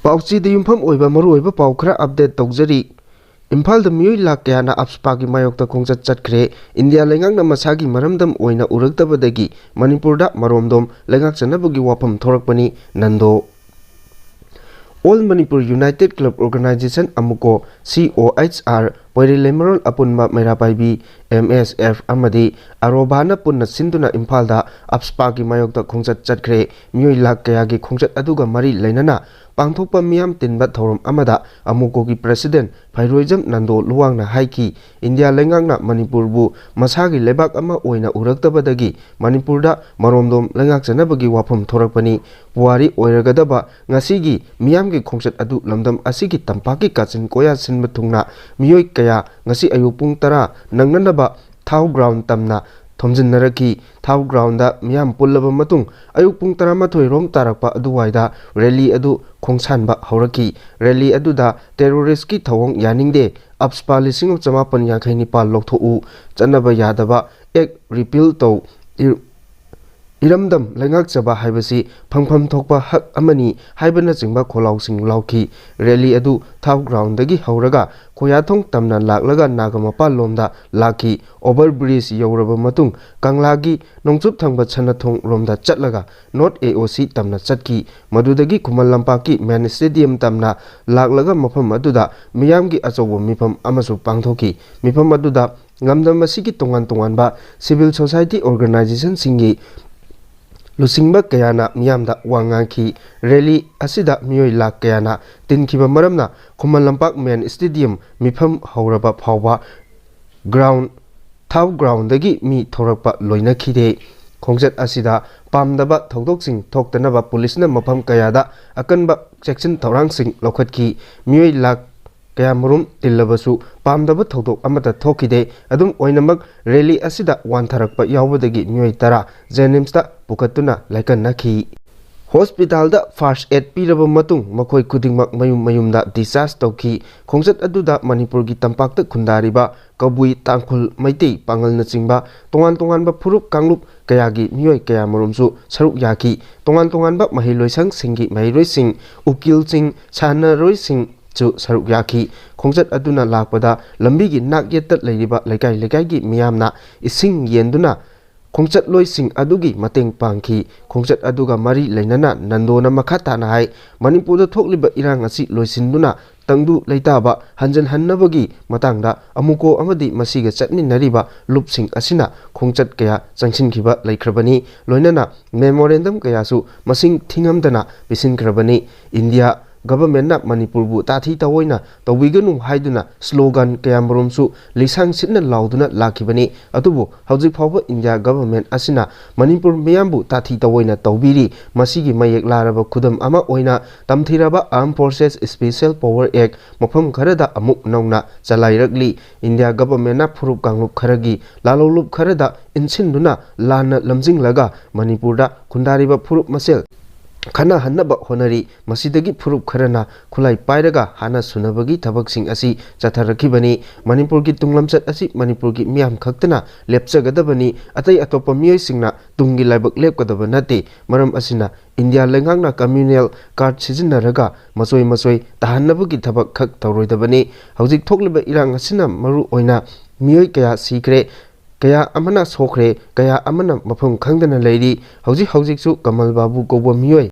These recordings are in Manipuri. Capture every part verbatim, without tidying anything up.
ꯄꯥꯎꯆꯦꯗ ꯌꯨꯝꯐꯝ ꯑꯣꯏꯕ ꯃꯔꯨꯑꯣꯏꯕ ꯄꯥꯎ ꯈꯔ ꯑꯞꯗꯦꯠ ꯇꯧꯖꯔꯤ꯫ ꯏꯝꯐꯥꯜꯗ ꯃꯤꯑꯣꯏ ꯂꯥꯈ ꯀꯌꯥꯅ ꯑꯞꯁꯄꯥꯒꯤ ꯃꯥꯌꯣꯛꯇ ꯈꯣꯡꯆꯠ ꯆꯠꯈ꯭ꯔꯦ꯫ ꯏꯟꯗꯤꯌꯥ ꯂꯩꯉꯥꯛꯅ ꯃꯁꯥꯒꯤ ꯃꯔꯝꯗꯝ ꯑꯣꯏꯅ ꯎꯔꯛꯇꯕꯗꯒꯤ ꯃꯅꯤꯄꯨꯔꯗ ꯃꯔꯣꯝꯗꯣꯝ ꯂꯩꯉꯥꯛꯆꯅꯕꯒꯤ ꯋꯥꯐꯝ ꯊꯣꯔꯛꯄꯅꯤ꯫ Nando. All Manipur United Club Organization, ꯑꯃꯨꯀꯣ, C O H R, ꯄꯣꯏꯔꯩ ꯂꯩꯃꯔꯣꯜ ꯑꯄꯨꯟꯕ ꯃꯩꯔꯥ ꯄꯥꯏꯕꯤ, M S F, ꯑꯃꯗꯤ ꯑꯔꯣꯕꯥꯅ ꯄꯨꯟꯅ ꯁꯤꯟꯗꯨꯅ ꯏꯝꯐꯥꯜꯗ ꯑꯞꯁꯄꯥꯒꯤ ꯃꯥꯌꯣꯛꯇ ꯈꯣꯡꯆꯠ ꯆꯠꯈ꯭ꯔꯦ꯫ ꯃꯤꯑꯣꯏ ꯂꯥꯈ ꯀꯌꯥꯒꯤ ꯈꯣꯡꯆꯠ ꯑꯗꯨꯒ ꯃꯔꯤ ꯂꯩꯅꯅ ꯄꯥꯡꯊꯣꯛꯄ ꯃꯤꯌꯥꯝ ꯇꯤꯟꯕ ꯊꯧꯔꯝ ꯑꯃꯗ ꯑꯃꯨꯀꯣꯒꯤ president ꯐꯩꯔꯣꯏꯖꯝ ꯅꯟꯗꯣ ꯂꯨꯋꯥꯡꯅ ꯍꯥꯏꯈꯤ, ꯏꯟꯗꯤꯌꯥ ꯂꯩꯉꯥꯛꯅ ꯃꯅꯤꯄꯨꯔꯕꯨ ꯃꯁꯥꯒꯤ ꯂꯩꯕꯥꯛ ꯑꯃ ꯑꯣꯏꯅ ꯎꯔꯛꯇꯕꯗꯒꯤ ꯃꯅꯤꯄꯨꯔꯗ ꯃꯔꯣꯝꯗꯣꯝ ꯂꯩꯉꯥꯛꯆꯅꯕꯒꯤ ꯋꯥꯐꯝ ꯊꯣꯔꯛꯄꯅꯤ꯫ ꯄꯨꯋꯥꯔꯤ ꯑꯣꯏꯔꯒꯗꯕ ꯉꯁꯤꯒꯤ ꯃꯤꯌꯥꯝꯒꯤ ꯈꯣꯡꯆꯠ ꯑꯗꯨ ꯂꯝꯗꯝ ꯑꯁꯤꯒꯤ ꯇꯝꯄꯥꯛꯀꯤ ꯀꯥꯆꯤꯟ ꯀꯣꯌꯥ ꯁꯤꯟꯕ ꯊꯨꯡꯅ ꯃꯤꯑꯣꯏ ꯀꯌꯥ ꯉꯁꯤ ꯑꯌꯨꯛ ꯄꯨꯡ ꯇꯔꯥ ꯅꯪꯅꯅꯕ ꯊꯥꯎ ꯒ꯭ꯔꯥꯎꯟ ꯇꯝꯅ ꯊꯣꯝꯖꯤꯟꯅꯔꯛꯈꯤ꯫ ꯊꯥꯎ ꯒ꯭ꯔꯥꯎꯟꯗ ꯃꯤꯌꯥꯝ ꯄꯨꯜꯂꯕ ꯃꯇꯨꯡ ꯑꯌꯨꯛ ꯄꯨꯡ ꯇꯔꯥꯃꯥꯊꯣꯏ ꯔꯣꯝ ꯇꯥꯔꯛꯄ ꯑꯗꯨꯋꯥꯏꯗ ꯔꯦꯂꯤ ꯑꯗꯨ ꯈꯣꯡꯁꯥꯟꯕ ꯍꯧꯔꯛꯈꯤ꯫ ꯔꯦꯂꯤ ꯑꯗꯨꯗ terrorist ꯀꯤ ꯊꯧꯑꯣꯡ ꯌꯥꯅꯤꯡꯗꯦ, ꯑꯞꯁꯄꯥ ꯂꯤꯁꯤꯡ ꯑꯃ ꯆꯃꯥꯄꯟ ꯌꯥꯡꯈꯩ ꯅꯤꯄꯥꯜ ꯂꯧꯊꯣꯛꯎ, ꯆꯠꯅꯕ ꯌꯥꯗꯕ act repeal ꯇꯧ, ꯏ-, ꯏꯔꯝꯗꯝ ꯂꯩꯉꯥꯛꯆꯕ ꯍꯥꯏꯕꯁꯤ ꯐꯪꯐꯝ ꯊꯣꯛꯄ ꯍꯛ ꯑꯃꯅꯤ ꯍꯥꯏꯕꯅꯆꯤꯡꯕ ꯈꯣꯜꯂꯥꯎꯁꯤꯡ ꯂꯥꯎꯈꯤ꯫ ꯔꯦꯂꯤ ꯑꯗꯨ ꯊꯥꯎ ꯒ꯭ꯔꯥꯎꯟꯗꯒꯤ ꯍꯧꯔꯒ ꯈꯣꯌꯥꯊꯣꯡ ꯇꯝꯅ ꯂꯥꯛꯂꯒ ꯅꯥꯒꯥꯃꯄꯥꯜ ꯂꯣꯝꯗ ꯂꯥꯛꯈꯤ꯫ Over bridge ꯌꯧꯔꯕ ꯃꯇꯨꯡ ꯀꯪꯂꯥꯒꯤ ꯅꯣꯡꯆꯨꯞ ꯊꯪꯕ ꯁꯅꯥꯊꯣꯡ ꯔꯣꯝꯗ ꯆꯠꯂꯒ North A O C ꯇꯝꯅ ꯆꯠꯈꯤ꯫ ꯃꯗꯨꯗꯒꯤ ꯈꯨꯃꯟ ꯂꯝꯄꯥꯛꯀꯤ main stadium ꯇꯝꯅ ꯂꯥꯛꯂꯒ ꯃꯐꯝ ꯑꯗꯨꯗ ꯃꯤꯌꯥꯝꯒꯤ ꯑꯆꯧꯕ ꯃꯤꯐꯝ ꯑꯃꯁꯨ ꯄꯥꯡꯊꯣꯛꯈꯤ꯫ ꯃꯤꯐꯝ ꯑꯗꯨꯗ ꯂꯝꯗꯝ ꯑꯁꯤꯒꯤ ꯇꯣꯉꯥꯟ ꯇꯣꯉꯥꯟꯕ civil society organization ꯁꯤꯡꯒꯤ ꯂꯨꯆꯤꯡꯕ ꯀꯌꯥꯅ ꯃꯤꯌꯥꯝꯗ ꯋꯥ ꯉꯥꯡꯈꯤ꯫ ꯔꯦꯂꯤ ꯑꯁꯤꯗ ꯃꯤꯑꯣꯏ ꯂꯥꯈ ꯀꯌꯥꯅ ꯇꯤꯟꯈꯤꯕ ꯃꯔꯝꯅ ꯈꯨꯃꯟ ꯂꯝꯄꯥꯛ main stadium ꯃꯤꯐꯝ ꯍꯧꯔꯕ ꯐꯥꯎꯕ ꯒ꯭ꯔꯥꯎꯟ, ꯊꯥꯎ ꯒ꯭ꯔꯥꯎꯟꯗꯒꯤ ꯃꯤ ꯊꯣꯔꯛꯄ ꯂꯣꯏꯅꯈꯤꯗꯦ꯫ ꯈꯣꯡꯆꯠ ꯑꯁꯤꯗ ꯄꯥꯝꯗꯕ ꯊꯧꯗꯣꯛꯁꯤꯡ ꯊꯣꯛꯇꯅꯕ ꯄꯨꯂꯤꯁꯅ ꯃꯐꯝ ꯀꯌꯥꯗ ꯑꯀꯟꯕ ꯆꯦꯛꯁꯤꯟ ꯊꯧꯔꯥꯡꯁꯤꯡ ꯂꯧꯈꯠꯈꯤ꯫ ꯃꯤꯑꯣꯏ ꯂꯥꯈ ꯀꯌꯥꯃꯔꯨꯝ ꯇꯤꯜꯂꯕꯁꯨ ꯄꯥꯝꯗꯕ ꯊꯧꯗꯣꯛ ꯑꯃꯠꯇ ꯊꯣꯛꯈꯤꯗꯦ꯫ ꯑꯗꯨꯝ ꯑꯣꯏꯅꯃꯛ, ꯔꯦꯂꯤ ꯑꯁꯤꯗ ꯋꯥꯟꯊꯔꯛꯄ ꯌꯥꯎꯕꯗꯒꯤ ꯃꯤꯑꯣꯏ ꯇꯔꯥ ꯖꯦꯅꯤꯝꯁꯇ ꯄꯨꯈꯠꯇꯨꯅ ꯂꯥꯏꯀꯠꯅꯈꯤ꯫ ꯍꯣꯁꯄꯤꯇꯥꯜꯗ ꯐꯥꯔꯁ ꯑꯦꯗ ꯄꯤꯔꯕ ꯃꯇꯨꯡ ꯃꯈꯣꯏ ꯈꯨꯗꯤꯡꯃꯛ ꯃꯌꯨꯝ ꯃꯌꯨꯝꯗ ꯗꯤꯁꯆꯥꯔꯖ ꯇꯧꯈꯤ꯫ ꯈꯣꯡꯆꯠ ꯑꯗꯨꯗ ꯃꯅꯤꯄꯨꯔꯒꯤ ꯇꯝꯄꯥꯛꯇ ꯈꯨꯟꯗꯥꯔꯤꯕ ꯀꯕꯨꯏ, ꯇꯥꯡꯈꯨꯜ, ꯃꯩꯇꯩ, ꯄꯥꯉꯜꯅꯆꯤꯡꯕ ꯇꯣꯉꯥꯟ ꯇꯣꯉꯥꯟꯕ ꯐꯨꯔꯨꯞ ꯀꯥꯡꯂꯨꯞ ꯀꯌꯥꯒꯤ ꯃꯤꯑꯣꯏ ꯀꯌꯥꯃꯔꯨꯝꯁꯨ ꯁꯔꯨꯛ ꯌꯥꯈꯤ꯫ ꯇꯣꯉꯥꯟ ꯇꯣꯉꯥꯟꯕ ꯃꯍꯩꯂꯣꯏꯁꯪꯁꯤꯡꯒꯤ ꯃꯍꯩꯔꯣꯏꯁꯤꯡ, ꯎꯀꯤꯜꯁꯤꯡ, ꯁꯥꯟꯅꯔꯣꯏꯁꯤꯡꯁꯨ ꯁꯔꯨꯛ ꯌꯥꯈꯤ꯫ ꯈꯣꯡꯆꯠ ꯑꯗꯨꯅ ꯂꯥꯛꯄꯗ ꯂꯝꯕꯤꯒꯤ ꯅꯥꯛ ꯌꯦꯠꯇ ꯂꯩꯔꯤꯕ ꯂꯩꯀꯥꯏ ꯂꯩꯀꯥꯏꯒꯤ ꯃꯤꯌꯥꯝꯅ ꯏꯁꯤꯡ ꯌꯦꯟꯗꯨꯅ ꯈꯣꯡꯆꯠꯂꯣꯏꯁꯤꯡ ꯑꯗꯨꯒꯤ ꯃꯇꯦꯡ ꯄꯥꯡꯈꯤ꯫ ꯈꯣꯡꯆꯠ ꯑꯗꯨꯒ ꯃꯔꯤ ꯂꯩꯅꯅ ꯅꯟꯗꯣꯅ ꯃꯈꯥ ꯇꯥꯅ ꯍꯥꯏ, ꯃꯅꯤꯄꯨꯔꯗ ꯊꯣꯛꯂꯤꯕ ꯏꯔꯥꯡ ꯑꯁꯤ ꯂꯣꯏꯁꯤꯟꯗꯨꯅ ꯇꯪꯗꯨ ꯂꯩꯇꯥꯕ ꯍꯟꯖꯤꯟꯍꯟꯅꯕꯒꯤ ꯃꯇꯥꯡꯗ ꯑꯃꯨꯀꯣ ꯑꯃꯗꯤ ꯃꯁꯤꯒ ꯆꯠꯃꯤꯟꯅꯔꯤꯕ ꯂꯨꯞꯁꯤꯡ ꯑꯁꯤꯅ ꯈꯣꯡꯆꯠ ꯀꯌꯥ ꯆꯪꯁꯤꯟꯈꯤꯕ ꯂꯩꯈ꯭ꯔꯕꯅꯤ꯫ ꯂꯣꯏꯅꯅ ꯃꯦꯃꯣꯔꯦꯟꯗꯝ ꯀꯌꯥꯁꯨ ꯃꯁꯤꯡ ꯊꯤꯉꯝꯗꯅ ꯄꯤꯁꯤꯟꯈ꯭ꯔꯕꯅꯤ꯫ ꯏꯟꯗꯤꯌꯥ ꯒꯚꯔꯟꯃꯦꯟꯠꯅ ꯃꯅꯤꯄꯨꯔꯕꯨ ꯇꯥꯊꯤ ꯇꯑꯣꯏꯅ ꯇꯧꯕꯤꯒꯅꯨ ꯍꯥꯏꯗꯨꯅ ꯁ꯭ꯂꯣꯒꯥꯟ ꯀꯌꯥꯃꯔꯨꯝꯁꯨ ꯂꯤꯁꯥꯡ ꯁꯤꯠꯅ ꯂꯥꯎꯗꯨꯅ ꯂꯥꯛꯈꯤꯕꯅꯤ꯫ ꯑꯗꯨꯕꯨ ꯍꯧꯖꯤꯛ ꯐꯥꯎꯕ ꯏꯟꯗꯤꯌꯥ ꯒꯚꯔꯟꯃꯦꯟꯠ ꯑꯁꯤꯅ ꯃꯅꯤꯄꯨꯔ ꯃꯤꯌꯥꯝꯕꯨ ꯇꯥꯊꯤ ꯇꯑꯣꯏꯅ ꯇꯧꯕꯤꯔꯤ꯫ ꯃꯁꯤꯒꯤ ꯃꯌꯦꯛ ꯂꯥꯔꯕ ꯈꯨꯗꯝ ꯑꯃ ꯑꯣꯏꯅ ꯇꯝꯊꯤꯔꯕ Armed Forces Special Power Act ꯃꯐꯝ ꯈꯔꯗ ꯑꯃꯨꯛ ꯅꯧꯅ ꯆꯂꯥꯏꯔꯛꯂꯤ꯫ ꯏꯟꯗꯤꯌꯥ ꯒꯚꯔꯟꯃꯦꯟꯠꯅ ꯐꯨꯔꯨꯞ ꯀꯥꯡꯂꯨꯞ ꯈꯔꯒꯤ ꯂꯥꯂꯣꯡꯂꯨꯞ ꯈꯔꯗ ꯏꯟꯁꯤꯟꯗꯨꯅ ꯂꯥꯟꯅ ꯂꯝꯖꯤꯡꯂꯒ ꯃꯅꯤꯄꯨꯔꯗ ꯈꯨꯟꯗꯥꯔꯤꯕ ꯐꯨꯔꯨꯞ ꯃꯁꯦꯜ ꯈꯠꯅꯍꯟꯅꯕ ꯍꯣꯠꯅꯔꯤ꯫ ꯃꯁꯤꯗꯒꯤ ꯐꯨꯔꯨꯞ ꯈꯔꯅ ꯈꯨꯠꯂꯥꯏ ꯄꯥꯏꯔꯒ ꯍꯥꯟꯅ ꯁꯨꯅꯕꯒꯤ ꯊꯕꯛꯁꯤꯡ ꯑꯁꯤ ꯆꯠꯊꯔꯛꯈꯤꯕꯅꯤ꯫ ꯃꯅꯤꯄꯨꯔꯒꯤ ꯇꯨꯡꯂꯝꯆꯠ ꯑꯁꯤ ꯃꯅꯤꯄꯨꯔꯒꯤ ꯃꯤꯌꯥꯝ ꯈꯛꯇꯅ ꯂꯦꯞꯆꯒꯗꯕꯅꯤ꯫ ꯑꯇꯩ ꯑꯇꯣꯞꯄ ꯃꯤꯑꯣꯏꯁꯤꯡꯅ ꯇꯨꯡꯒꯤ ꯂꯥꯏꯕꯛ ꯂꯦꯞꯀꯗꯕ ꯅꯠꯇꯦ꯫ ꯃꯔꯝ ꯑꯁꯤꯅ ꯏꯟꯗꯤꯌꯥ ꯂꯩꯉꯥꯛꯅ ꯀꯝꯃ꯭ꯌꯨꯅꯦꯜ ꯀꯥꯔꯗ ꯁꯤꯖꯤꯟꯅꯔꯒ ꯃꯆꯣꯏ ꯃꯆꯣꯏ ꯇꯥꯍꯟꯅꯕꯒꯤ ꯊꯕꯛ ꯈꯛ ꯇꯧꯔꯣꯏꯗꯕꯅꯤ꯫ ꯍꯧꯖꯤꯛ ꯊꯣꯛꯂꯤꯕ ꯏꯔꯥꯡ ꯑꯁꯤꯅ ꯃꯔꯨ ꯑꯣꯏꯅ ꯃꯤꯑꯣꯏ ꯀꯌꯥ ꯁꯤꯈ꯭ꯔꯦ, ꯀꯌꯥ ꯑꯃꯅ ꯁꯣꯛꯈ꯭ꯔꯦ, ꯀꯌꯥ ꯑꯃꯅ ꯃꯐꯝ ꯈꯪꯗꯅ ꯂꯩꯔꯤ꯫ ꯍꯧꯖꯤꯛ ꯍꯧꯖꯤꯛꯁꯨ ꯀꯃꯜ ꯕꯥꯕꯨ ꯀꯧꯕ ꯃꯤꯑꯣꯏ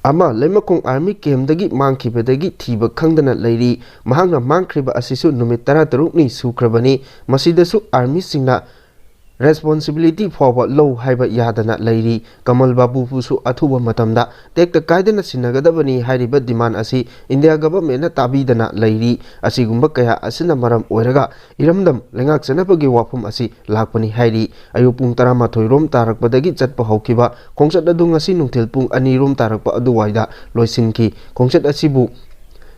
ꯑꯃ ꯂꯩꯃꯈꯣꯡ ꯑꯥꯔꯃꯤ ꯀꯦꯝꯞꯇꯒꯤ ꯃꯥꯡꯈꯤꯕꯗꯒꯤ ꯊꯤꯕ ꯈꯪꯗꯅ ꯂꯩꯔꯤ꯫ ꯃꯍꯥꯛꯅ ꯃꯥꯡꯈ꯭ꯔꯤꯕ ꯑꯁꯤꯁꯨ ꯅꯨꯃꯤꯠ ꯇꯔꯥꯇꯔꯨꯛꯅꯤ ꯁꯨꯈ꯭ꯔꯕꯅꯤ꯫ ꯃꯁꯤꯗꯁꯨ ꯑꯥꯔꯃꯤꯁꯤꯡꯅ ꯔꯦꯁꯄꯣꯟꯁꯤꯕꯤꯂꯤꯇꯤ ꯐꯥꯎꯕ ꯂꯧ ꯍꯥꯏꯕ ꯌꯥꯗꯅ ꯂꯩꯔꯤ꯫ ꯀꯃꯜ ꯕꯥꯕꯨꯕꯨꯁꯨ ꯑꯊꯨꯕ ꯃꯇꯝꯗ ꯇꯦꯛꯇ ꯀꯥꯏꯗꯅ ꯁꯤꯟꯅꯒꯗꯕꯅꯤ ꯍꯥꯏꯔꯤꯕ ꯗꯤꯃꯥꯟ ꯑꯁꯤ ꯏꯟꯗꯤꯌꯥ ꯒꯚꯔꯟꯃꯦꯟꯠꯅ ꯇꯥꯕꯤꯗꯅ ꯂꯩꯔꯤ꯫ ꯑꯁꯤꯒꯨꯝꯕ ꯀꯌꯥ ꯑꯁꯤꯅ ꯃꯔꯝ ꯑꯣꯏꯔꯒ ꯏꯔꯝꯗꯝ ꯂꯩꯉꯥꯛꯆꯅꯕꯒꯤ ꯋꯥꯐꯝ ꯑꯁꯤ ꯂꯥꯛꯄꯅꯤ ꯍꯥꯏꯔꯤ꯫ ꯑꯌꯨꯛ ꯄꯨꯡ ꯇꯔꯥꯃꯥꯊꯣꯏ ꯔꯣꯝ ꯇꯥꯔꯛꯄꯗꯒꯤ ꯆꯠꯄ ꯍꯧꯈꯤꯕ ꯈꯣꯡꯆꯠ ꯑꯗꯨ ꯉꯁꯤ ꯅꯨꯡꯊꯤꯜ ꯄꯨꯡ ꯑꯅꯤ ꯔꯣꯝ ꯇꯥꯔꯛꯄ ꯑꯗꯨꯋꯥꯏꯗ ꯂꯣꯏꯁꯤꯟꯈꯤ꯫ ꯈꯣꯡꯆꯠ ꯑꯁꯤꯕꯨ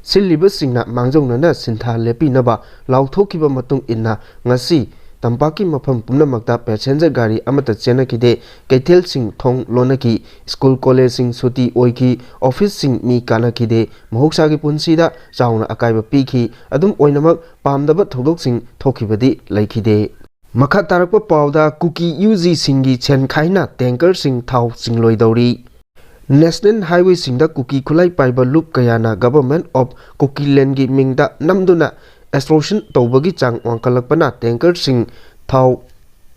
ꯁꯤꯜꯂꯤꯕꯁꯤꯡꯅ ꯃꯥꯡꯖꯧꯅꯅ ꯁꯤꯟꯊꯥ ꯂꯦꯞꯄꯤꯅꯕ ꯂꯥꯎꯊꯣꯛꯈꯤꯕ ꯃꯇꯨꯡ ꯏꯟꯅ ꯉꯁꯤ ꯇꯝꯄꯥꯛꯀꯤ ꯃꯐꯝ ꯄꯨꯝꯅꯃꯛꯇ ꯄꯦꯁꯦꯟꯖꯔ ꯒꯥꯔꯤ ꯑꯃꯠꯇ ꯆꯦꯟꯅꯈꯤꯗꯦ꯫ ꯀꯩꯊꯦꯜꯁꯤꯡ ꯊꯣꯡ ꯂꯣꯟꯅꯈꯤ꯫ ꯁ꯭ꯀꯨꯜ ꯀꯣꯂꯦꯖꯁꯤꯡ ꯁꯨꯇꯤ ꯑꯣꯏꯈꯤ꯫ ꯑꯣꯐꯤꯁꯁꯤꯡ ꯃꯤ ꯀꯥꯅꯈꯤꯗꯦ꯫ ꯃꯍꯧꯁꯥꯒꯤ ꯄꯨꯟꯁꯤꯗ ꯆꯥꯎꯅ ꯑꯀꯥꯏꯕ ꯄꯤꯈꯤ꯫ ꯑꯗꯨꯝ ꯑꯣꯏꯅꯃꯛ, ꯄꯥꯝꯗꯕ ꯊꯧꯗꯣꯛꯁꯤꯡ ꯊꯣꯛꯈꯤꯕꯗꯤ ꯂꯩꯈꯤꯗꯦ꯫ ꯃꯈꯥ ꯇꯥꯔꯛꯄ ꯄꯥꯎꯗ, ꯀꯨꯀꯤ ꯌꯨ ꯖꯤꯁꯤꯡꯒꯤ ꯁꯦꯟ ꯈꯥꯏꯅ ꯇꯦꯡꯀꯔꯁꯤꯡ ꯊꯥꯎ ꯆꯤꯡꯂꯣꯏꯗꯧꯔꯤ꯫ ꯅꯦꯁꯅꯦꯜ ꯍꯥꯏꯋꯦꯁꯤꯡꯗ ꯀꯨꯀꯤ ꯈꯨꯠꯂꯥꯏ ꯄꯥꯏꯕ ꯂꯨꯞ ꯀꯌꯥꯅ ꯒꯚꯔꯟꯃꯦꯟꯠ ꯑꯣꯐ ꯀꯨꯀꯤꯂꯦꯟꯒꯤ ꯃꯤꯡꯗ ꯅꯝꯗꯨꯅ ꯑꯦꯛꯁꯇꯣꯔꯁꯟ ꯇꯧꯕꯒꯤ ꯆꯥꯡ ꯋꯥꯡꯈꯠꯂꯛꯄꯅ ꯇꯦꯡꯀꯔꯁꯤꯡ ꯊꯥꯎ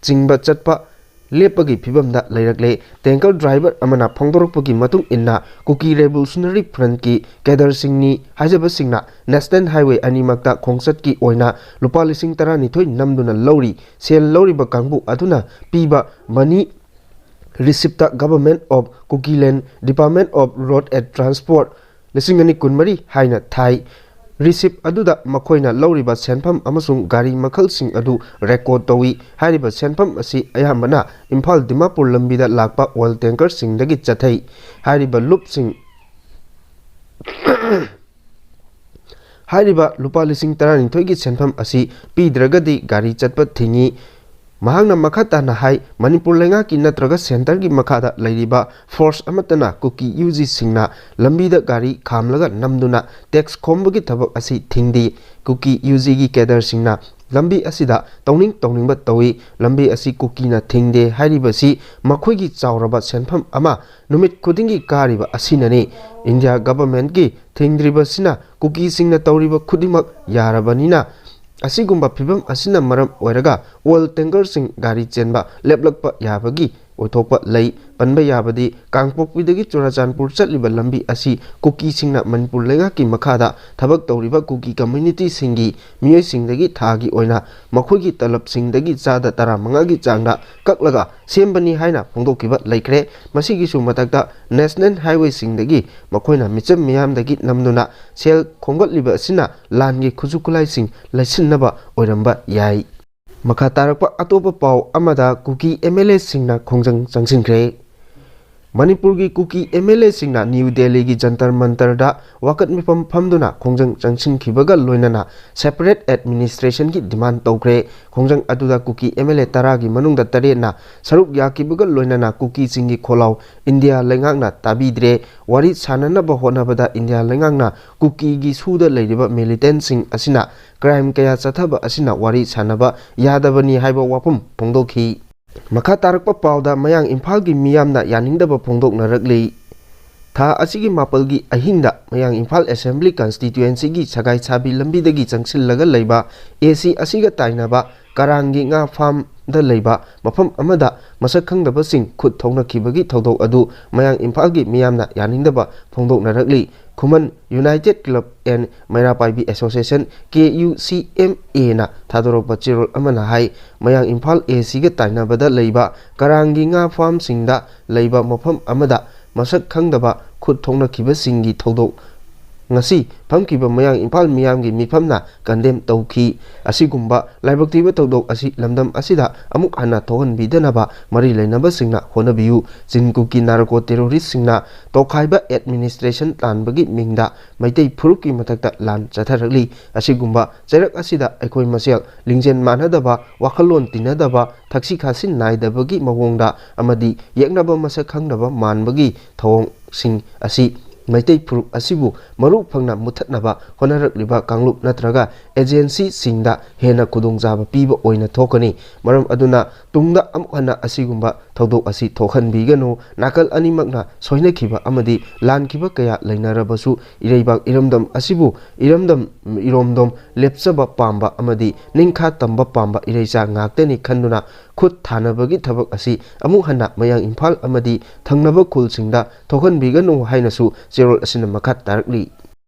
ꯆꯤꯡꯕ ꯆꯠꯄ ꯂꯦꯞꯄꯒꯤ ꯐꯤꯕꯝꯗ ꯂꯩꯔꯛꯂꯦ꯫ ꯇꯦꯡꯀꯔ ꯗ꯭ꯔꯥꯏꯚꯔ ꯑꯃꯅ ꯐꯣꯡꯗꯣꯔꯛꯄꯒꯤ ꯃꯇꯨꯡ ꯏꯟꯅ, ꯀꯨꯀꯤ ꯔꯦꯚꯣꯂꯨꯁꯅꯔꯤ ꯐ꯭ꯔꯟꯠꯀꯤ ꯀꯦꯗꯔꯁꯤꯡꯅꯤ ꯍꯥꯏꯖꯕꯁꯤꯡꯅ ꯅꯦꯁꯅꯦꯜ ꯍꯥꯏꯋꯦ ꯑꯅꯤꯃꯛꯇ ꯈꯣꯡꯆꯠꯀꯤ ꯑꯣꯏꯅ ꯂꯨꯄꯥ ꯂꯤꯁꯤꯡ ꯇꯔꯥꯅꯤꯊꯣꯏ ꯅꯝꯗꯨꯅ ꯂꯧꯔꯤ꯫ ꯁꯦꯜ ꯂꯧꯔꯤꯕ ꯀꯥꯡꯕꯨ ꯑꯗꯨꯅ ꯄꯤꯕ ꯃꯅꯤ ꯔꯤꯁꯤꯞꯇ ꯒꯚꯔꯟꯃꯦꯟꯠ ꯑꯣꯐ ꯀꯨꯀꯤꯂꯦꯟ, department of road and transport, ꯂꯤꯁꯤꯡ ꯑꯅꯤ ꯀꯨꯟꯃꯔꯤ ꯍꯥꯏꯅ ꯊꯥꯏ꯫ ꯔꯤꯁꯤꯞ ꯑꯗꯨꯗ ꯃꯈꯣꯏꯅ ꯂꯧꯔꯤꯕ ꯁꯦꯟꯐꯝ ꯑꯃꯁꯨꯡ ꯒꯥꯔꯤ ꯃꯈꯜꯁꯤꯡ ꯑꯗꯨ ꯔꯦꯀꯣꯔꯗ ꯇꯧꯏ꯫ ꯍꯥꯏꯔꯤꯕ ꯁꯦꯟꯐꯝ ꯑꯁꯤ ꯑꯌꯥꯝꯕꯅ ꯏꯝꯐꯥꯜ ꯗꯤꯃꯥꯄꯨꯔ ꯂꯝꯕꯤꯗ ꯂꯥꯛꯄ ꯑꯣꯏꯜ ꯇꯦꯡꯀꯔꯁꯤꯡꯗꯒꯤ ꯆꯠꯊꯩ꯫ ꯍꯥꯏꯔꯤꯕ ꯂꯨꯞꯁꯤꯡ ꯍꯥꯏꯔꯤꯕ ꯂꯨꯄꯥ ꯂꯤꯁꯤꯡ ꯇꯔꯥꯅꯤꯊꯣꯏꯒꯤ ꯁꯦꯟꯐꯝ ꯑꯁꯤ ꯄꯤꯗ꯭ꯔꯒꯗꯤ ꯒꯥꯔꯤ ꯆꯠꯄ ꯊꯤꯡꯏ꯫ ꯃꯍꯥꯛꯅ ꯃꯈꯥ ꯇꯥꯅ ꯍꯥꯏ, ꯃꯅꯤꯄꯨꯔ ꯂꯩꯉꯥꯛꯀꯤ ꯅꯠꯇ꯭ꯔꯒ ꯁꯦꯟꯇꯔꯒꯤ ꯃꯈꯥꯗ ꯂꯩꯔꯤꯕ ꯐꯣꯔꯁ ꯑꯃꯠꯇꯅ ꯀꯨꯀꯤ ꯌꯨ ꯖꯤꯁꯤꯡꯅ ꯂꯝꯕꯤꯗ ꯒꯥꯔꯤ ꯈꯥꯝꯂꯒ ꯅꯝꯗꯨꯅ ꯇꯦꯛꯁ ꯈꯣꯝꯕꯒꯤ ꯊꯕꯛ ꯑꯁꯤ ꯊꯤꯡꯗꯦ꯫ ꯀꯨꯀꯤ ꯌꯨ ꯖꯤꯒꯤ ꯀꯦꯗꯔꯁꯤꯡꯅ ꯂꯝꯕꯤ ꯑꯁꯤꯗ ꯇꯧꯅꯤꯡ ꯇꯧꯅꯤꯡꯕ ꯇꯧꯏ꯫ ꯂꯝꯕꯤ ꯑꯁꯤ ꯀꯨꯀꯤꯅ ꯊꯤꯡꯗꯦ ꯍꯥꯏꯔꯤꯕꯁꯤ ꯃꯈꯣꯏꯒꯤ ꯆꯥꯎꯔꯕ ꯁꯦꯟꯐꯝ ꯑꯃ ꯅꯨꯃꯤꯠ ꯈꯨꯗꯤꯡꯒꯤ ꯀꯥꯔꯤꯕ ꯑꯁꯤꯅꯅꯤ꯫ ꯏꯟꯗꯤꯌꯥ ꯒꯚꯔꯟꯃꯦꯟꯠꯀꯤ ꯊꯤꯡꯗ꯭ꯔꯤꯕꯁꯤꯅ ꯀꯨꯀꯤꯁꯤꯡꯅ ꯇꯧꯔꯤꯕ ꯈꯨꯗꯤꯡꯃꯛ ꯌꯥꯔꯕꯅꯤꯅ, ꯑꯁꯤꯒꯨꯝꯕ ꯐꯤꯕꯝ ꯑꯁꯤꯅ ꯃꯔꯝ ꯑꯣꯏꯔꯒ ꯑꯣꯏꯜ ꯇꯦꯡꯀꯔꯁꯤꯡ ꯒꯥꯔꯤ ꯆꯦꯟꯕ ꯂꯦꯞꯂꯛꯄ ꯌꯥꯕꯒꯤ ꯑꯣꯏꯊꯣꯛꯄ ꯂꯩ꯫ ꯄꯟꯕ ꯌꯥꯕꯗꯤ, ꯀꯥꯡꯄꯣꯛꯄꯤꯗꯒꯤ ꯆꯨꯔꯥꯆꯥꯟꯄꯨꯔ ꯆꯠꯂꯤꯕ ꯂꯝꯕꯤ ꯑꯁꯤ ꯀꯨꯀꯤꯁꯤꯡꯅ ꯃꯅꯤꯄꯨꯔ ꯂꯩꯉꯥꯛꯀꯤ ꯃꯈꯥꯗ ꯊꯕꯛ ꯇꯧꯔꯤꯕ ꯀꯨꯀꯤ ꯀꯝꯃ꯭ꯌꯨꯅꯤꯇꯤꯁꯤꯡꯒꯤ ꯃꯤꯑꯣꯏꯁꯤꯡꯗꯒꯤ ꯊꯥꯒꯤ ꯑꯣꯏꯅ ꯃꯈꯣꯏꯒꯤ ꯇꯂꯕꯁꯤꯡꯗꯒꯤ ꯆꯥꯗ ꯇꯔꯥꯃꯉꯥꯒꯤ ꯆꯥꯡꯗ ꯀꯛꯂꯒ ꯁꯦꯝꯕꯅꯤ ꯍꯥꯏꯅ ꯐꯣꯡꯗꯣꯛꯈꯤꯕ ꯂꯩꯈ꯭ꯔꯦ꯫ ꯃꯁꯤꯒꯤꯁꯨ ꯃꯊꯛꯇ ꯅꯦꯁꯅꯦꯜ ꯍꯥꯏꯋꯦꯁꯤꯡꯗꯒꯤ ꯃꯈꯣꯏꯅ ꯃꯤꯆꯝ ꯃꯤꯌꯥꯝꯗꯒꯤ ꯅꯝꯗꯨꯅ ꯁꯦꯜ ꯈꯣꯝꯒꯠꯂꯤꯕ ꯑꯁꯤꯅ ꯂꯥꯟꯒꯤ ꯈꯨꯠꯁꯨ ꯈꯨꯠꯂꯥꯏꯁꯤꯡ ꯂꯩꯁꯤꯟꯅꯕ ꯑꯣꯏꯔꯝꯕ ꯌꯥꯏ꯫ ꯃꯈꯥ ꯇꯥꯔꯛꯄ ꯑꯇꯣꯞꯄ ꯄꯥꯎ ꯑꯃꯗ, ꯀꯨꯀꯤ ꯑꯦꯝ ꯑꯦꯜ ꯑꯦꯁꯤꯡꯅ ꯈꯣꯡꯖꯪ ꯆꯪꯁꯤꯟꯈ꯭ꯔꯦ꯫ ꯃꯅꯤꯄꯨꯔꯒꯤ ꯀꯨꯀꯤ ꯑꯦꯝ ꯑꯦꯜ ꯑꯦꯁꯤꯡꯅ ꯅ꯭ꯌꯨ ꯗꯦꯜꯂꯤꯒꯤ ꯖꯟꯇꯔ ꯃꯟꯇꯔꯗ ꯋꯥꯀꯠ ꯃꯤꯐꯝ ꯐꯝꯗꯨꯅ ꯈꯣꯡꯖꯪ ꯆꯪꯁꯤꯟꯈꯤꯕꯒ ꯂꯣꯏꯅꯅ separate administrationꯒꯤ demand ꯇꯧꯈ꯭ꯔꯦ꯫ ꯈꯣꯡꯖꯪ ꯑꯗꯨꯗ ꯀꯨꯀꯤ ꯑꯦꯝ ꯑꯦꯜ ꯑꯦ ꯇꯔꯥꯒꯤ ꯃꯅꯨꯡꯗ ꯇꯔꯦꯠꯅ ꯁꯔꯨꯛ ꯌꯥꯈꯤꯕꯒ ꯂꯣꯏꯅꯅ ꯀꯨꯀꯤꯁꯤꯡꯒꯤ ꯈꯣꯜꯂꯥꯎ ꯏꯟꯗꯤꯌꯥ ꯂꯩꯉꯥꯛꯅ ꯇꯥꯕꯤꯗ꯭ꯔꯦ꯫ ꯋꯥꯔꯤ ꯁꯥꯟꯅꯅꯕ ꯍꯣꯠꯅꯕꯗ ꯏꯟꯗꯤꯌꯥ ꯂꯩꯉꯥꯛꯅ ꯀꯨꯀꯤꯒꯤ ꯁꯨꯗ ꯂꯩꯔꯤꯕ militantꯁꯤꯡ ꯑꯁꯤꯅ crime ꯀꯌꯥ ꯆꯠꯊꯕ ꯑꯁꯤꯅ ꯋꯥꯔꯤ ꯁꯥꯟꯅꯕ ꯌꯥꯗꯕꯅꯤ ꯍꯥꯏꯕ ꯋꯥꯐꯝ ꯐꯣꯡꯗꯣꯛꯈꯤ꯫ ꯃꯈꯥ ꯇꯥꯔꯛꯄ ꯄꯥꯎꯗ ꯃꯌꯥꯡ ꯏꯝꯐꯥꯜꯒꯤ ꯃꯤꯌꯥꯝꯅ ꯌꯥꯅꯤꯡꯗꯕ ꯐꯣꯡꯗꯣꯛꯅꯔꯛꯂꯤ꯫ ꯊꯥ ꯑꯁꯤꯒꯤ ꯃꯥꯄꯜꯒꯤ ꯑꯍꯤꯡꯗ ꯃꯌꯥꯡ ꯏꯝꯐꯥꯜ Assembly Constituencyꯒꯤ ꯁꯒꯥꯏ ꯁꯥꯕꯤ ꯂꯝꯕꯤꯗꯒꯤ ꯆꯪꯁꯤꯜꯂꯒ ꯂꯩꯕ A C ꯑꯁꯤꯒ ꯇꯥꯏꯅꯕ ꯀꯔꯥꯡꯒꯤ ꯉꯥ farmꯗ ꯂꯩꯕ ꯃꯐꯝ ꯑꯃꯗ ꯃꯁꯛ ꯈꯪꯗꯕꯁꯤꯡ ꯈꯨꯠ ꯊꯧꯅꯈꯤꯕꯒꯤ ꯊꯧꯗꯣꯛ ꯑꯗꯨ ꯃꯌꯥꯡ ꯏꯝꯐꯥꯜꯒꯤ ꯃꯤꯌꯥꯝꯅ ꯌꯥꯅꯤꯡꯗꯕ ꯐꯣꯡꯗꯣꯛꯅꯔꯛꯂꯤ꯫ ꯈꯨꯃꯟ United Club and ꯃꯩꯔꯥ ꯄꯥꯏꯕꯤ Association, K U C M Aꯅ ꯊꯥꯗꯣꯔꯛꯄ ꯆꯦꯔꯣꯜ ꯑꯃꯅ ꯍꯥꯏ, ꯃꯌꯥꯡ ꯏꯝꯐꯥꯜ A Cꯒ ꯇꯥꯏꯅꯕꯗ ꯂꯩꯕ ꯀꯔꯥꯡꯒꯤ ꯉꯥ farmꯁꯤꯡꯗ ꯂꯩꯕ ꯃꯐꯝ ꯑꯃꯗ ꯃꯁꯛ ꯈꯪꯗꯕ ꯈꯨꯠ ꯊꯣꯛꯅꯈꯤꯕꯁꯤꯡꯒꯤ ꯊꯧꯗꯣꯛ ꯉꯁꯤ ꯐꯝꯈꯤꯕ ꯃꯌꯥꯡ ꯏꯝꯐꯥꯜ ꯃꯤꯌꯥꯝꯒꯤ ꯃꯤꯐꯝꯅ condemn ꯇꯧꯈꯤ꯫ ꯑꯁꯤꯒꯨꯝꯕ ꯂꯥꯏꯕꯛ ꯊꯤꯕ ꯊꯧꯗꯣꯛ ꯑꯁꯤ ꯂꯝꯗꯝ ꯑꯁꯤꯗ ꯑꯃꯨꯛ ꯍꯟꯅ ꯊꯣꯛꯍꯟꯕꯤꯗꯅꯕ ꯃꯔꯤ ꯂꯩꯅꯕꯁꯤꯡꯅ ꯍꯣꯠꯅꯕꯤꯌꯨ꯫ ꯆꯤꯟ ꯀꯨꯀꯤ narco terroristꯁꯤꯡꯅ ꯇꯣꯈꯥꯏꯕ administration ꯇꯥꯟꯕꯒꯤ ꯃꯤꯡꯗ ꯃꯩꯇꯩ ꯐꯨꯔꯨꯞꯀꯤ ꯃꯊꯛꯇ ꯂꯥꯟ ꯆꯠꯊꯔꯛꯂꯤ꯫ ꯑꯁꯤꯒꯨꯝꯕ ꯆꯩꯔꯛ ꯑꯁꯤꯗ ꯑꯩꯈꯣꯏ ꯃꯁꯦꯜ ꯂꯤꯡꯖꯦꯜ ꯃꯥꯟꯅꯗꯕ, ꯋꯥꯈꯜꯂꯣꯟ ꯇꯤꯟꯅꯗꯕ, ꯊꯛꯁꯤ ꯈꯥꯁꯤ ꯅꯥꯏꯗꯕꯒꯤ ꯃꯑꯣꯡꯗ ꯑꯃꯗꯤ ꯌꯦꯛꯅꯕ ꯃꯁꯛ ꯈꯪꯗꯕ ꯃꯥꯟꯕꯒꯤ ꯊꯧꯑꯣꯡꯁꯤꯡ ꯑꯁꯤ ꯃꯩꯇꯩ ꯐꯨꯔꯨꯞ ꯑꯁꯤꯕꯨ ꯃꯔꯨ ꯐꯪꯅ ꯃꯨꯠꯊꯠꯅꯕ ꯍꯣꯠꯅꯔꯛꯂꯤꯕ ꯀꯥꯡꯂꯨꯞ ꯅꯠꯇ꯭ꯔꯒ agencyꯁꯤꯡꯗ ꯍꯦꯟꯅ ꯈꯨꯗꯣꯡꯆꯥꯕ ꯄꯤꯕ ꯑꯣꯏꯅ ꯊꯣꯛꯀꯅꯤ꯫ ꯃꯔꯝ ꯑꯗꯨꯅ ꯇꯨꯡꯗ ꯑꯃꯨꯛ ꯍꯟꯅ ꯑꯁꯤꯒꯨꯝꯕ ꯊꯧꯗꯣꯛ ꯑꯁꯤ ꯊꯣꯛꯍꯟꯕꯤꯒꯅꯨ꯫ ꯅꯥꯀꯜ ꯑꯅꯤꯃꯛꯅ ꯁꯣꯏꯅꯈꯤꯕ ꯑꯃꯗꯤ ꯂꯥꯟꯈꯤꯕ ꯀꯌꯥ ꯂꯩꯅꯔꯕꯁꯨ ꯏꯔꯩꯕꯥꯛ ꯏꯔꯝꯗꯝ ꯑꯁꯤꯕꯨ ꯏꯔꯝꯗꯝ ꯏꯔꯣꯝꯗꯣꯝ ꯂꯦꯞꯆꯕ ꯄꯥꯝꯕ ꯑꯃꯗꯤ ꯅꯤꯡꯈꯥ ꯇꯝꯕ ꯄꯥꯝꯕ ꯏꯔꯩꯆꯥ ꯉꯥꯛꯇꯅꯤ ꯈꯟꯗꯨꯅ ꯈꯨꯠ ꯊꯥꯅꯕꯒꯤ ꯊꯕꯛ ꯑꯁꯤ ꯑꯃꯨꯛ ꯍꯟꯅ ꯃꯌꯥꯡ ꯏꯝꯐꯥꯜ ꯑꯃꯗꯤ ꯊꯪꯅꯕ ꯈꯨꯜꯁꯤꯡꯗ ꯊꯣꯛꯍꯟꯕꯤꯒꯅꯨ ꯍꯥꯏꯅꯁꯨ ꯆꯦꯔꯣꯜ ꯑꯁꯤꯅ ꯃꯈꯥ ꯇꯥꯔꯛꯂꯤ꯫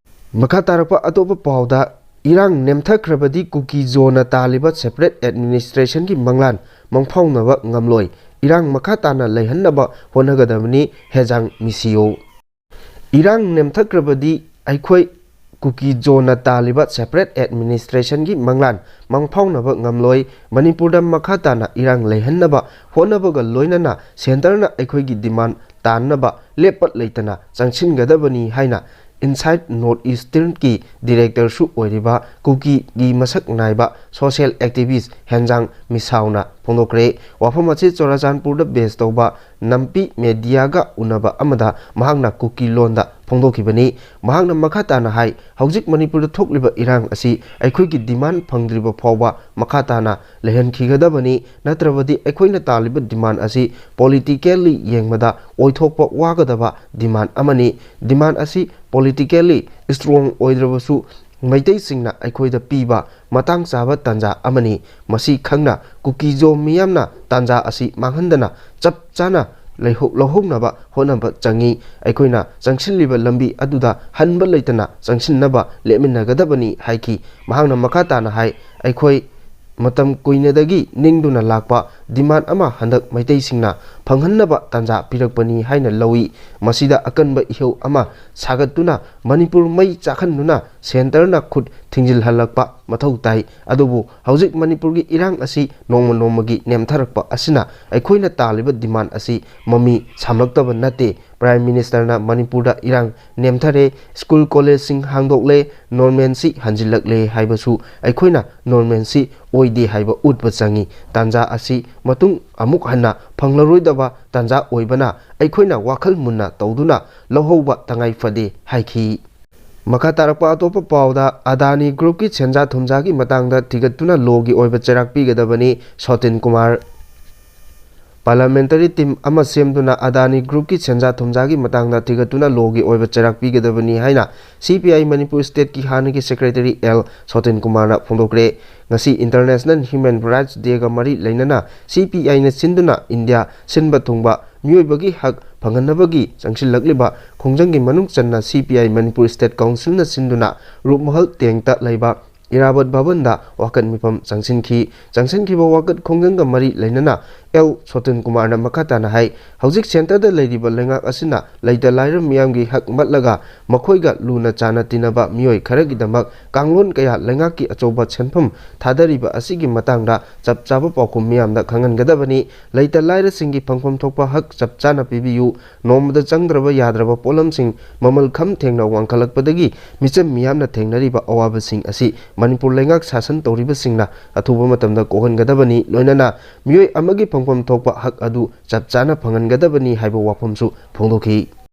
ꯃꯈꯥ ꯇꯥꯔꯛꯄ ꯑꯇꯣꯞꯄ ꯄꯥꯎꯗ, ꯏꯔꯥꯡ ꯅꯦꯝꯊꯈ꯭ꯔꯕꯗꯤ ꯀꯨꯀꯤ ꯖꯣꯟꯅ ꯇꯥꯜꯂꯤꯕ separate administrationꯒꯤ ꯃꯪꯂꯥꯟ ꯃꯪꯐꯥꯎꯅꯕ ꯉꯝꯂꯣꯏ꯫ ꯏꯔꯥꯡ ꯃꯈꯥ ꯇꯥꯅ ꯂꯩꯍꯟꯅꯕ ꯍꯣꯠꯅꯒꯗꯕꯅꯤ, ꯍꯦꯖꯥꯡ ꯃꯤꯁꯤꯌꯣ꯫ ꯏꯔꯥꯡ ꯅꯦꯝꯊꯈ꯭ꯔꯕꯗꯤ ꯑꯩꯈꯣꯏ ꯀꯨꯀꯤ ꯖꯣꯟꯅ ꯇꯥꯜꯂꯤꯕ separate administrationꯒꯤ ꯃꯪꯂꯥꯟ ꯃꯪꯐꯥꯎꯅꯕ ꯉꯝꯂꯣꯏ꯫ ꯃꯅꯤꯄꯨꯔꯗ ꯃꯈꯥ ꯇꯥꯅ ꯏꯔꯥꯡ ꯂꯩꯍꯟꯅꯕ ꯍꯣꯠꯅꯕꯒ ꯂꯣꯏꯅꯅ centreꯅ ꯑꯩꯈꯣꯏꯒꯤ demand ꯇꯥꯟꯅꯕ ꯂꯦꯞꯄ ꯂꯩꯇꯅ ꯆꯪꯁꯤꯟꯒꯗꯕꯅꯤ ꯍꯥꯏꯅ Insight North Easternꯒꯤ directorꯁꯨ ꯑꯣꯏꯔꯤꯕ ꯀꯨꯀꯤꯒꯤ ꯃꯁꯛ ꯅꯥꯏꯕ social activist ꯍꯦꯟꯖꯥꯡ ꯃꯤꯁꯥꯎꯅ ꯐꯣꯡꯗꯣꯛꯈ꯭ꯔꯦ꯫ ꯋꯥꯐꯝ ꯑꯁꯤ ꯆꯨꯔꯥꯆꯥꯟꯄꯨꯔꯗ base ꯇꯧꯕ ꯅꯝꯄꯤ mediaꯒ ꯎꯅꯕ ꯑꯃꯗ ꯃꯍꯥꯛꯅ ꯀꯨꯀꯤ ꯂꯣꯟꯗ ꯐꯣꯡꯗꯣꯛꯈꯤꯕꯅꯤ꯫ ꯃꯍꯥꯛꯅ ꯃꯈꯥ ꯇꯥꯅ ꯍꯥꯏ, ꯍꯧꯖꯤꯛ ꯃꯅꯤꯄꯨꯔꯗ ꯊꯣꯛꯂꯤꯕ ꯏꯔꯥꯡ ꯑꯁꯤ ꯑꯩꯈꯣꯏꯒꯤ demand ꯐꯪꯗ꯭ꯔꯤꯕ ꯐꯥꯎꯕ ꯃꯈꯥ ꯇꯥꯅ ꯂꯩꯍꯟꯈꯤꯒꯗꯕꯅꯤ, ꯅꯠꯇ꯭ꯔꯕꯗꯤ ꯑꯩꯈꯣꯏꯅ ꯇꯥꯜꯂꯤꯕ demand ꯑꯁꯤ politically ꯌꯦꯡꯕꯗ ꯑꯣꯏꯊꯣꯛꯄ ꯋꯥꯒꯗꯕ demand ꯑꯃꯅꯤ꯫ Demand ꯑꯁꯤ politically strong ꯑꯣꯏꯗ꯭ꯔꯕꯁꯨ ꯃꯩꯇꯩꯁꯤꯡꯅ ꯑꯩꯈꯣꯏꯗ ꯄꯤꯕ ꯃꯇꯥꯡ ꯆꯥꯕ ꯇꯥꯟꯖꯥ ꯑꯃꯅꯤ꯫ ꯃꯁꯤ ꯈꯪꯅ ꯀꯨꯀꯤꯖꯣ ꯃꯤꯌꯥꯝꯅ ꯇꯥꯟꯖꯥ ꯑꯁꯤ ꯃꯥꯡꯍꯟꯗꯅ ꯆꯞ ꯆꯥꯅ ꯂꯩꯍꯧ-, ꯂꯧꯍꯧꯅꯕ ꯍꯣꯠꯅꯕ ꯆꯪꯏ꯫ ꯑꯩꯈꯣꯏꯅ ꯆꯪꯁꯤꯜꯂꯤꯕ ꯂꯝꯕꯤ ꯑꯗꯨꯗ ꯍꯟꯕ ꯂꯩꯇꯅ ꯆꯪꯁꯤꯟꯅꯕ ꯂꯦꯞꯃꯤꯟꯅꯒꯗꯕꯅꯤ ꯍꯥꯏꯈꯤ꯫ ꯃꯍꯥꯛꯅ ꯃꯈꯥ ꯇꯥꯅ ꯍꯥꯏ, ꯑꯩꯈꯣꯏ ꯃꯇꯝ ꯀꯨꯏꯅꯗꯒꯤ ꯅꯤꯡꯗꯨꯅ ꯂꯥꯛꯄ demand ꯑꯃ ꯍꯟꯗꯛ ꯃꯩꯇꯩꯁꯤꯡꯅ ꯐꯪꯍꯟꯅꯕ ꯇꯥꯟꯖꯥ ꯄꯤꯔꯛꯄꯅꯤ ꯍꯥꯏꯅ ꯂꯧꯏ꯫ ꯃꯁꯤꯗ ꯑꯀꯟꯕ ꯏꯍꯧ ꯑꯃ ꯁꯥꯒꯠꯇꯨꯅ ꯃꯅꯤꯄꯨꯔ ꯃꯩ ꯆꯥꯛꯍꯟꯗꯨꯅ centreꯅ ꯈꯨꯠ ꯊꯤꯡꯖꯤꯜꯍꯜꯂꯛꯄ ꯃꯊꯧ ꯇꯥꯏ꯫ ꯑꯗꯨꯕꯨ ꯍꯧꯖꯤꯛ ꯃꯅꯤꯄꯨꯔꯒꯤ ꯏꯔꯥꯡ ꯑꯁꯤ ꯅꯣꯡꯃ ꯅꯣꯡꯃꯒꯤ ꯅꯦꯝꯊꯔꯛꯄ ꯑꯁꯤꯅ ꯑꯩꯈꯣꯏꯅ ꯇꯥꯜꯂꯤꯕ demand ꯑꯁꯤ ꯃꯃꯤ ꯁꯥꯝꯂꯛꯇꯕ ꯅꯠꯇꯦ꯫ Prime Ministerꯅ ꯃꯅꯤꯄꯨꯔꯗ ꯏꯔꯥꯡ ꯅꯦꯝꯊꯔꯦ, school collegeꯁꯤꯡ ꯍꯥꯡꯗꯣꯛꯂꯦ, normalcy ꯍꯟꯖꯤꯜꯂꯛꯂꯦ ꯍꯥꯏꯕꯁꯨ ꯑꯩꯈꯣꯏꯅ normalcy ꯑꯣꯏꯗꯦ ꯍꯥꯏꯕ ꯎꯠꯄ ꯆꯪꯏ꯫ ꯇꯥꯟꯖꯥ ꯑꯁꯤ ꯃꯇꯨꯡ ꯑꯃꯨꯛ ꯍꯟꯅ ꯐꯪꯂꯔꯣꯏꯗꯕ ꯇꯥꯟꯖꯥ ꯑꯣꯏꯕꯅ ꯑꯩꯈꯣꯏꯅ ꯋꯥꯈꯜ ꯃꯨꯟꯅ ꯇꯧꯗꯨꯅ ꯂꯧꯍꯧꯕ ꯇꯉꯥꯏ ꯐꯗꯦ ꯍꯥꯏꯈꯤ꯫ ꯃꯈꯥ ꯇꯥꯔꯛꯄ ꯑꯇꯣꯞꯄ ꯄꯥꯎꯗ, ꯑꯗꯥꯅꯤ groupꯀꯤ ꯁꯦꯟꯖꯥ ꯊꯨꯝꯖꯥꯒꯤ ꯃꯇꯥꯡꯗ ꯊꯤꯒꯠꯇꯨꯅ lawꯒꯤ ꯑꯣꯏꯕ ꯆꯩꯔꯥꯛ ꯄꯤꯒꯗꯕꯅꯤ, ꯁꯣꯇꯤꯟ ꯀꯨꯃꯥꯔ꯫ Parliamentary team ꯑꯃ ꯁꯦꯝꯗꯨꯅ ꯑꯗꯥꯅꯤ groupꯀꯤ ꯁꯦꯟꯖꯥ ꯊꯨꯝꯖꯥꯒꯤ ꯃꯇꯥꯡꯗ ꯊꯤꯒꯠꯇꯨꯅ lawꯒꯤ ꯑꯣꯏꯕ ꯆꯩꯔꯥꯛ ꯄꯤꯒꯗꯕꯅꯤ ꯍꯥꯏꯅ CPI ꯃꯅꯤꯄꯨꯔ stateꯀꯤ ꯍꯥꯟꯅꯒꯤ secretary ꯑꯦꯜ ꯁꯣꯇꯤꯟ ꯀꯨꯃꯥꯔꯅ ꯐꯣꯡꯗꯣꯛꯈ꯭ꯔꯦ꯫ ꯉꯁꯤ International Human Rights Dayꯒ ꯃꯔꯤ ꯂꯩꯅꯅ CPIꯅ ꯁꯤꯟꯗꯨꯅ ꯏꯟꯗꯤꯌꯥ ꯁꯤꯟꯕ ꯊꯨꯡꯕ ꯃꯤꯑꯣꯏꯕꯒꯤ ꯍꯛ ꯐꯪꯍꯟꯅꯕꯒꯤ ꯆꯪꯁꯤꯜꯂꯛꯂꯤꯕ ꯈꯣꯡꯖꯪꯒꯤ ꯃꯅꯨꯡ ꯆꯟꯅ CPI ꯃꯅꯤꯄꯨꯔ State Councilꯅ ꯁꯤꯟꯗꯨꯅ ꯔꯨꯞꯃꯍꯜ ꯇꯦꯡꯇ ꯂꯩꯕ ꯏꯔꯥꯕꯣꯠ ꯚꯕꯟꯗ ꯋꯥꯀꯠ ꯃꯤꯐꯝ ꯆꯪꯁꯤꯟꯈꯤ꯫ ꯆꯪꯁꯤꯟꯈꯤꯕ ꯋꯥꯀꯠ ꯈꯣꯡꯖꯪꯒ ꯃꯔꯤ ꯂꯩꯅꯅ ꯑꯦꯜ ꯁꯣꯇꯟ ꯀꯨꯃꯥꯔꯅ ꯃꯈꯥ ꯇꯥꯅ ꯍꯥꯏ, ꯍꯧꯖꯤꯛ ꯁꯦꯟꯇꯔꯗ ꯂꯩꯔꯤꯕ ꯂꯩꯉꯥꯛ ꯑꯁꯤꯅ ꯂꯩꯇ ꯂꯥꯏꯔ ꯃꯤꯌꯥꯝꯒꯤ ꯍꯛ ꯃꯠꯂꯒ ꯃꯈꯣꯏꯒ ꯂꯨꯅ ꯆꯥꯟꯅ ꯇꯤꯟꯅꯕ ꯃꯤꯑꯣꯏ ꯈꯔꯒꯤꯗꯃꯛ ꯀꯥꯡꯂꯣꯟ ꯀꯌꯥ ꯂꯩꯉꯥꯛꯀꯤ ꯑꯆꯧꯕ ꯁꯦꯟꯐꯝ ꯊꯥꯗꯔꯤꯕ ꯑꯁꯤꯒꯤ ꯃꯇꯥꯡꯗ ꯆꯞ ꯆꯥꯕ ꯄꯥꯎꯈꯨꯝ ꯃꯤꯌꯥꯝꯗ ꯈꯪꯍꯟꯒꯗꯕꯅꯤ꯫ ꯂꯩꯇ ꯂꯥꯏꯔꯁꯤꯡꯒꯤ ꯐꯪꯐꯝ ꯊꯣꯛꯄ ꯍꯛ ꯆꯞ ꯆꯥꯅ ꯄꯤꯕꯤꯌꯨ꯫ ꯅꯣꯡꯃꯗ ꯆꯪꯗ꯭ꯔꯕ ꯌꯥꯗ꯭ꯔꯕ ꯄꯣꯠꯂꯝꯁꯤꯡ ꯃꯃꯜ ꯈꯝ ꯊꯦꯡꯅ ꯋꯥꯡꯈꯠꯂꯛꯄꯗꯒꯤ ꯃꯤꯆꯝ ꯃꯤꯌꯥꯝꯅ ꯊꯦꯡꯅꯔꯤꯕ ꯑꯋꯥꯕꯁꯤꯡ ꯑꯁꯤ ꯃꯅꯤꯄꯨꯔ ꯂꯩꯉꯥꯛ ꯁꯥꯁꯟ ꯇꯧꯔꯤꯕꯁꯤꯡꯅ ꯑꯊꯨꯕ ꯃꯇꯝꯗ ꯀꯣꯛꯍꯟꯒꯗꯕꯅꯤ꯫ ꯂꯣꯏꯅꯅ ꯃꯤꯑꯣꯏ ꯑꯃꯒꯤ ꯐꯪꯐꯝ ꯊꯣꯛꯄ ꯍꯛ ꯑꯗꯨ ꯆꯞ ꯆꯥꯅ ꯐꯪꯍꯟꯒꯗꯕꯅꯤ ꯍꯥꯏꯕ ꯋꯥꯐꯝꯁꯨ ꯐꯣꯡꯗꯣꯛꯈꯤ꯫